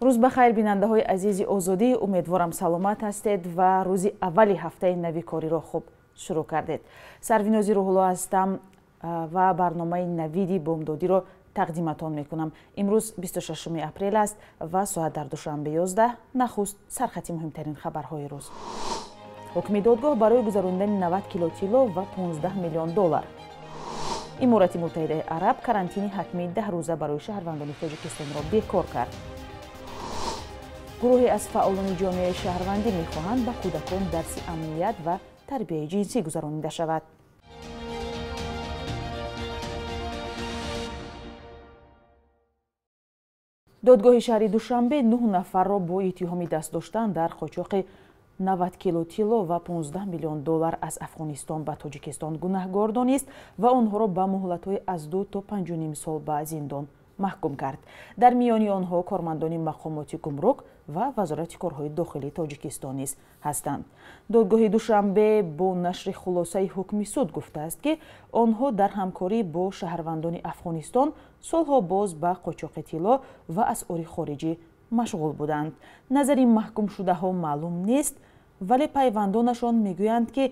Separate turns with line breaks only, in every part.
Рӯз ба хайр, бинандаҳои азизи Озодӣ. Умедворам, саломат ҳастед ва рӯзи аввали ҳафтаи нави кориро хуб шурӯъ кардед. Сарвинози Рӯҳулло ҳастам ва барномаи Навиди бомдодиро тақдиматон мекунам. Имрӯз 26 апрел аст ва соат дар Душанбе 11. Нахуст сархати муҳимтарин хабарҳои рӯз. Ҳукми додгоҳ барои гузарондани 90 кило тилло ва 15 миллион доллар. Иморати Муттаҳидаи Араб карантини ҳатмии 10 рӯза барои шаҳрвандони Тоҷикистонро бекор кард. Гурӯҳе аз фаъолони ҷомеаи шаҳрвандӣ мехоҳанд, ба кӯдакон дарси амният ва тарбияи ҷинсӣ гузаронида шавад. Додгоҳи шаҳри Душанбе нӯҳ нафарро бо иттиҳоми даст доштан дар қочоқи 90 кило тилло ва 15 миллион доллар аз Афғонистон ба Тоҷикистон гунаҳгор донист ва онҳоро ба муҳлатҳои аз 2 то 5,5 сол ба зиндон маҳкум кард. Дар миёни онҳо кормандони мақомоти гумрук ва Вазорати корҳои дохилии Тоҷикистон низ ҳастанд. Додгоҳи Душанбе бо нашри хулосаи ҳукми суд гуфтааст, ки онҳо дар ҳамкорӣ бо шаҳрвандони Афғонистон солҳо боз ба қочоқи тилло ва асъори хориҷӣ машғул буданд. Назари маҳкумшудаҳо маълум нест, вале пайвандонашон мегӯянд, ки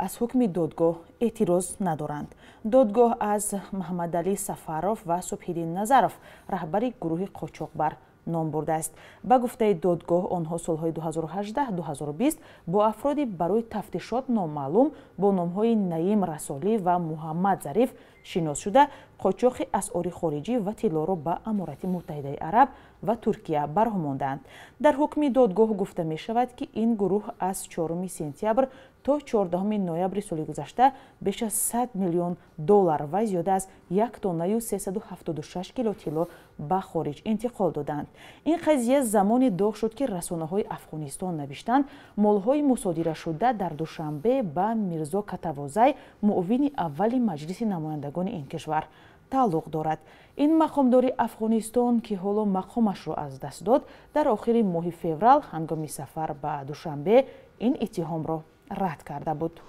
аз ҳукми додгоҳ эътироз надоранд. Додгоҳ аз Маҳаммадалӣ Сафаров ва Субҳиддин Назаров, раҳбари гурӯҳи қочоқбар, ном бурдааст. Ба гуфтаи додгоҳ, онҳо солҳои 2018-2020 бо афроди барои тафтишот номаълум бо номҳои Наим Расолӣ ва Муҳаммад Зариф шинос шуда, қочоқи асъори хориҷӣ ва тиллоро ба Аморати Муттаҳидаи Араб ва Туркия бароҳ мондаанд. Дар ҳукми додгоҳ гуфта мешавад, ки ин гурӯҳ аз 4 сентябр то 14 ноябри соли гузашта беш аз 100 миллион доллар ва зиёда аз 1 тоннаю 376 кило тилло ба хориҷ интиқол доданд. Ин қазия замоне доғ шуд, ки расонаҳои Афғонистон навиштанд, молҳои мусодирашуда дар Душанбе ба Мирзо Катавозай, муовини аввали Маҷлиси намояндагони ин кишвар, тааллуқ дорад. Ин мақомдори Афғонистон, ки ҳоло мақомашро аз даст дод, дар охири моҳи феврал ҳангоми сафар ба Душанбе ин иттиҳомро рад карда буд.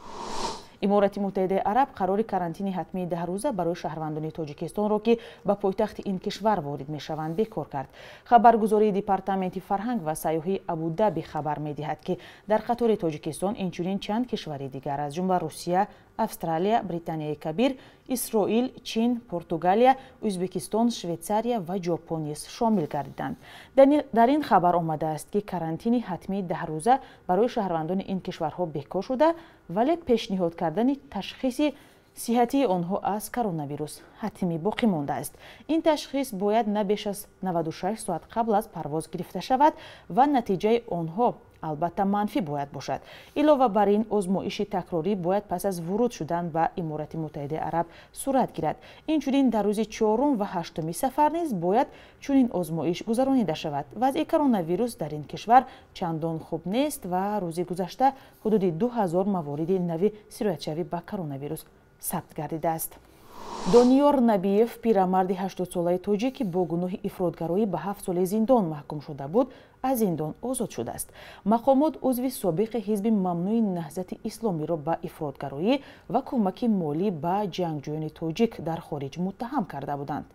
Иморати Муттаҳидаи Араб қарори карантини ҳатмии 10 рӯза барои шаҳрвандони Тоҷикистонро, ки ба пойтахти ин кишвар ворид мешаванд, бекор кард. Хабаргузории Департаменти фарҳанг ва сайёҳии Абудаби хабар медиҳад, ки дар қатори Тоҷикистон инчунин чанд кишвари дигар, аз ҷумла Русия, Австралия, Британияи Кабир, Исроил, Чин, Португалия, Ӯзбекистон, Швейтсария ва Ҷопон низ шомил гардиданд. Дар ин хабар омадааст, ки карантини ҳатмии 10 рӯза барои шаҳрвандони ин кишварҳо бекор шуда, вале пешниҳод кардани ташхиси сиҳатии онҳо аз коронавирус ҳатмӣ боқӣ мондааст. Ин ташхис бояд на беш аз 96 соат қабл аз парвоз гирифта шавад ва натиҷаи онҳо албатта манфӣ бояд бошад. Илова бар ин, озмоиши такрорӣ бояд пас аз вуруд шудан ба Иморати Муттаҳидаи Араб сурат гирад. Инчунин дар рӯзи чорум ва ҳаштуми сафар низ бояд чунин озмоиш гузаронида шавад. Вазъи коронавирус дар ин кишвар чандон хуб нест ва рӯзи гузашта ҳудуди 2000 мавориди нави сироятшавӣ ба коронавирус сабт гардидааст. Дониёр Набиев, пирамарди 80-солаи тоҷик, ки бо гуноҳи ифротгароӣ ба 7 соли зиндон маҳкум шуда буд, аз зиндон озод шудааст. Мақомот узви собиқи ҳизби мамнӯи Наҳзати Исломиро ба ифротгароӣ ва кӯмаки молӣ ба ҷангҷӯёни тоҷик дар хориҷ муттаҳам карда буданд.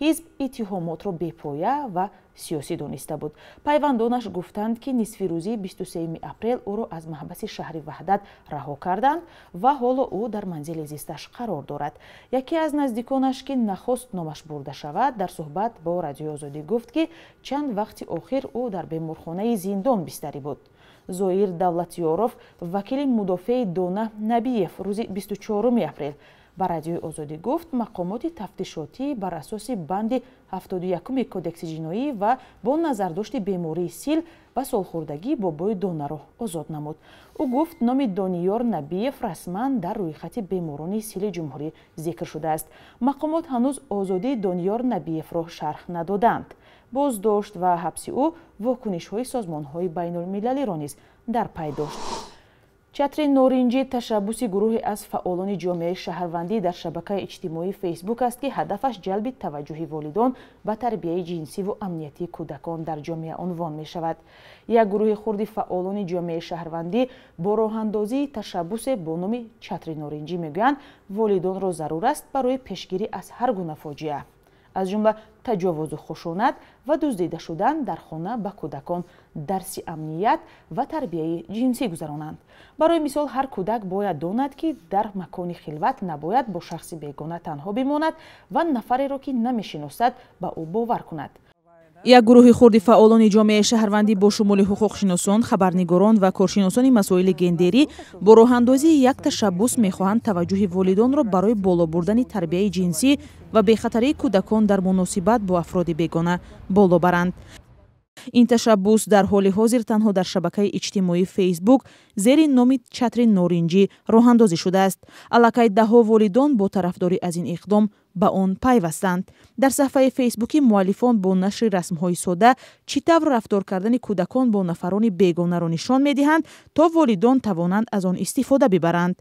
Ҳизб иттиҳомотро бепоя ва сиёсӣ дониста буд. Пайвандонаш гуфтанд, ки нисфирӯзии 23 апрел ӯро аз маҳбаси шаҳри Ваҳдат раҳо карданд ва ҳоло ӯ дар манзили зисташ қарор дорад. Яке аз наздиконаш, ки нахост номаш бурда шавад, дар суҳбат бо Радиои Озодӣ гуфт, ки чанд вақти охир ӯ дар беморхонаи зиндон бистарӣ буд. Зоир Давлатёров, вакили мудофеи Дона Набиев, рӯзи 24 апрел ба Радиои Озодӣ гуфт, мақомоти тафтишотӣ бар асоси банди 71 Кодекси ҷиноӣ ва бо назардошти бемории сил ва солхӯрдагӣ бобои Донаро озод намуд. Ӯ гуфт, номи Дониёр Набиев расман дар рӯйхати беморони сили ҷумҳурӣ зикр шудааст. Мақомот ҳанӯз озодии Дониёр Набиевро шарҳ надоданд. Боздошт ва ҳабси ӯ вокунишҳои созмонҳои байнулмилалиро низ дар пай дошт. Чатри норинҷӣ ташаббуси гурӯҳе аз фаъолони ҷомеаи шаҳрвандӣ дар шабакаи иҷтимоии Фейсбук аст, ки ҳадафаш ҷалби таваҷҷӯҳи волидон ба тарбияи ҷинсиву амниятии кӯдакон дар ҷомеа унвон мешавад. Як гурӯҳи хурди фаъолони ҷомеаи шаҳрвандӣ бо роҳандозии ташаббусе бо номи Чатри норинҷӣ мегӯянд, волидонро зарур аст барои пешгирӣ аз ҳар гуна фоҷиа Аз ҷумла таҷовузу хушунат ва дуздида шудан дар хона ба кӯдакон дарси амният ва тарбияи ҷинсӣ гузаронанд. Барои мисол, ҳар кӯдак бояд донад, ки дар макони хилват набояд бо шахси бегона танҳо бимонад ва нафареро, ки намешиносад, ба ӯ бовар кунад. Як гурӯҳи хурди фаъолони ҷомеаи шаҳрвандӣ бо шумули ҳуқуқшиносон, хабарнигорон ва коршиносони масоили гендерӣ бо роҳандозии як ташаббус мехоҳанд таваҷҷӯҳи волидонро барои боло бурдани тарбияи ҷинсӣ ва бехатарии кӯдакон дар муносибат бо афроди бегона боло баранд. Ин ташаббус дар ҳоли ҳозир танҳо дар шабакаи иҷтимоии Фейсбук зери номи Чатри норинҷӣ роҳандозӣ шудааст. Аллакай даҳҳо волидон бо тарафдорӣ аз ин иқдом ба он пайвастанд. Дар саҳфаи Фейсбукӣ муаллифон бо нашри расмҳои сода чӣ тавр рафтор кардани кӯдакон бо нафарони бегонаро нишон медиҳанд, то волидон тавонанд аз он истифода бибаранд.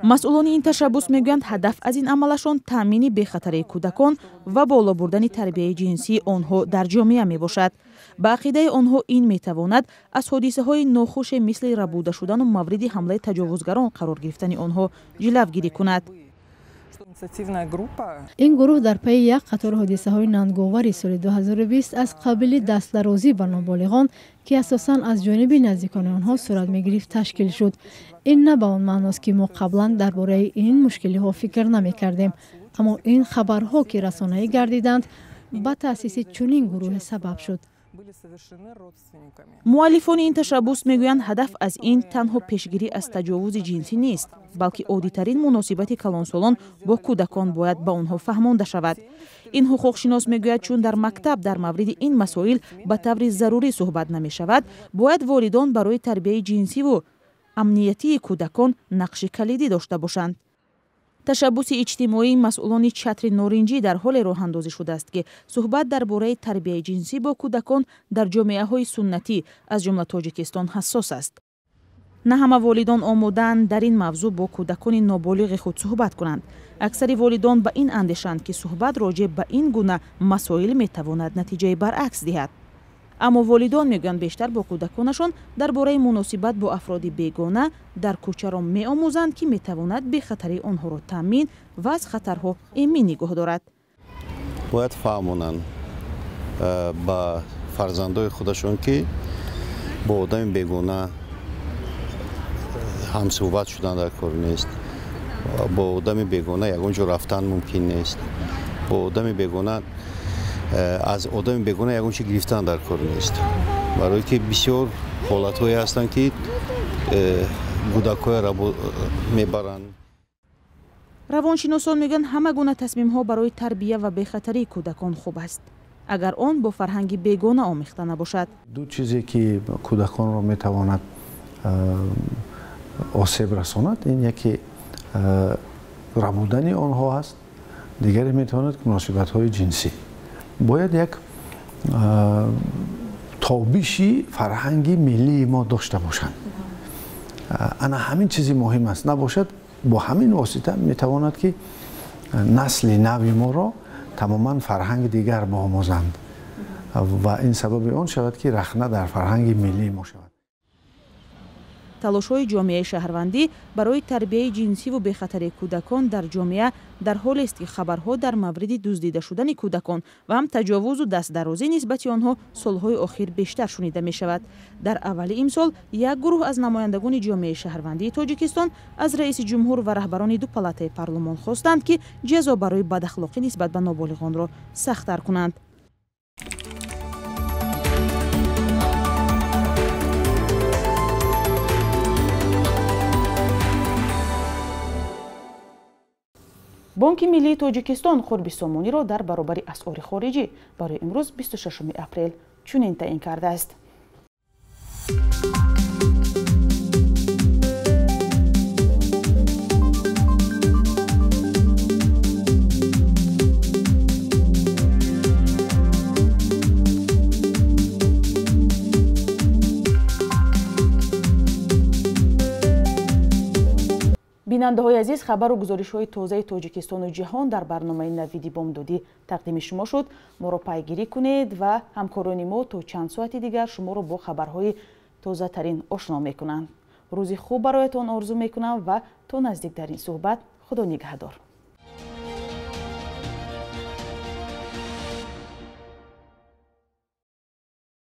Масъулони ин ташаббус мегӯянд, ҳадаф аз ин амалашон таъмини бехатарии кӯдакон ва боло бурдани тарбияи ҷинсии онҳо дар ҷомеа мебошад. Ба ақидаи онҳо ин метавонад аз ҳодисаҳои нохуше мисли рабуда шудану мавриди ҳамлаи таҷовузгарон қарор гирифтани онҳо ҷилавгирӣ кунад.
Ин гурӯҳ дар пайи як қатор ҳодисаҳои нанговари соли 2020 аз қабили дастдарозӣ ба ноболиғон, ки асосан аз ҷониби наздикони онҳо сурат мегирифт, ташкил шуд. Ин на ба он маъност, ки мо қаблан дар бораи ин мушкилиҳо фикр намекардем, аммо ин хабарҳо, ки расонаӣ гардиданд, ба таъсиси чунин гурӯҳе сабаб шуд.
Муаллифони ин ташаббус мегӯянд, ҳадаф аз ин танҳо пешгирӣ аз таҷовузи ҷинсӣ нест, балки оддитарин муносибати калонсолон бо кӯдакон бояд ба онҳо фаҳмонда шавад. Ин ҳуқуқшинос мегӯяд, чун дар мактаб дар мавриди ин масоил ба таври зарурӣ суҳбат намешавад, бояд волидон барои тарбияи ҷинсиву амниятии кӯдакон нақши калидӣ дошта бошанд. Ташаббуси иҷтимоии масъулони Чатри норинҷӣ дар ҳоле роҳандозӣ шудааст, ки суҳбат дар бораи тарбияи ҷинсӣ бо кӯдакон дар ҷомеаҳои суннатӣ, аз ҷумла Тоҷикистон, ҳассос аст. На ҳама волидон омодаанд дар ин мавзӯъ бо кӯдакони ноболиғи худ суҳбат кунанд. Аксари волидон ба ин андешанд, ки суҳбат роҷеъ ба ин гуна масоил метавонад натиҷаи баръакс диҳад. Аммо волидон мегӯянд, бештар бо кӯдаконашон дар бораи муносибат бо афроди бегона дар кӯчаро меомӯзанд, ки метавонад бехатарии онҳоро таъмин ва аз хатарҳо эмин нигоҳ дорад.
Бояд фаҳмонанд ба фарзандои худашон, ки бо одами бегона ҳамсӯҳбат шудан дар кор нест, бо одами бегона ягон ҷо рафтан мумкин нест, бо одами бегона аз одами бегона ягон чи гирифтан дар кор нест. Барое ки бисёр ҳолатҳое ҳастанд, ки кӯдакҳояро мебаранд.
Равоншиносон мегӯянд, ҳама гуна тасмимҳо барои тарбия ва бехатарии кӯдакон хуб аст, агар он бо фарҳанги бегона омехта набошад.
Ду чизе, ки кӯдаконро метавонад осеб расонад, ин яке рабудани онҳо аст, дигаре метавонад муносибатҳои ҷинсӣ. Бояд як тобиши фарҳанги миллии мо дошта бошанд. Ана ҳамин чизи муҳим аст. Набошад, бо ҳамин восита метавонад, ки насли нави моро тамоман фарҳанги дигар биомӯзанд ва ин сабаби он шавад, ки рахна дар фарҳанги миллии мо шавад.
Талошҳои ҷомеаи шаҳрвандӣ барои тарбияи ҷинсиву бехатарии кӯдакон дар ҷомеа дар ҳолест, ки хабарҳо дар мавриди дуздида шудани кӯдакон ва ҳам таҷовузу дастдарозӣ нисбати онҳо солҳои охир бештар шунида мешавад. Дар аввали имсол як гурӯҳ аз намояндагони ҷомеаи шаҳрвандии Тоҷикистон аз раиси ҷумҳур ва раҳбарони ду палатаи парлумон хостанд, ки ҷазо барои бадахлоқӣ нисбат ба ноболиғонро сахттар кунанд. Бонки миллии Тоҷикистон қурби сомониро дар баробари асъори хориҷӣ барои имрӯз 26 апрел чунин таъин кардааст. Бинандаҳои азиз, хабару гузоришҳои тозаи Тоҷикистону ҷаҳон дар барномаи Навиди бомдодӣ тақдими шумо шуд. Моро пайгирӣ кунед ва ҳамкорони мо то чанд соати дигар шуморо бо хабарҳои тозатарин ошно мекунанд. Рӯзи хуб бароятон орзу мекунам ва то наздик дар ин суҳбат Худо нигаҳдор.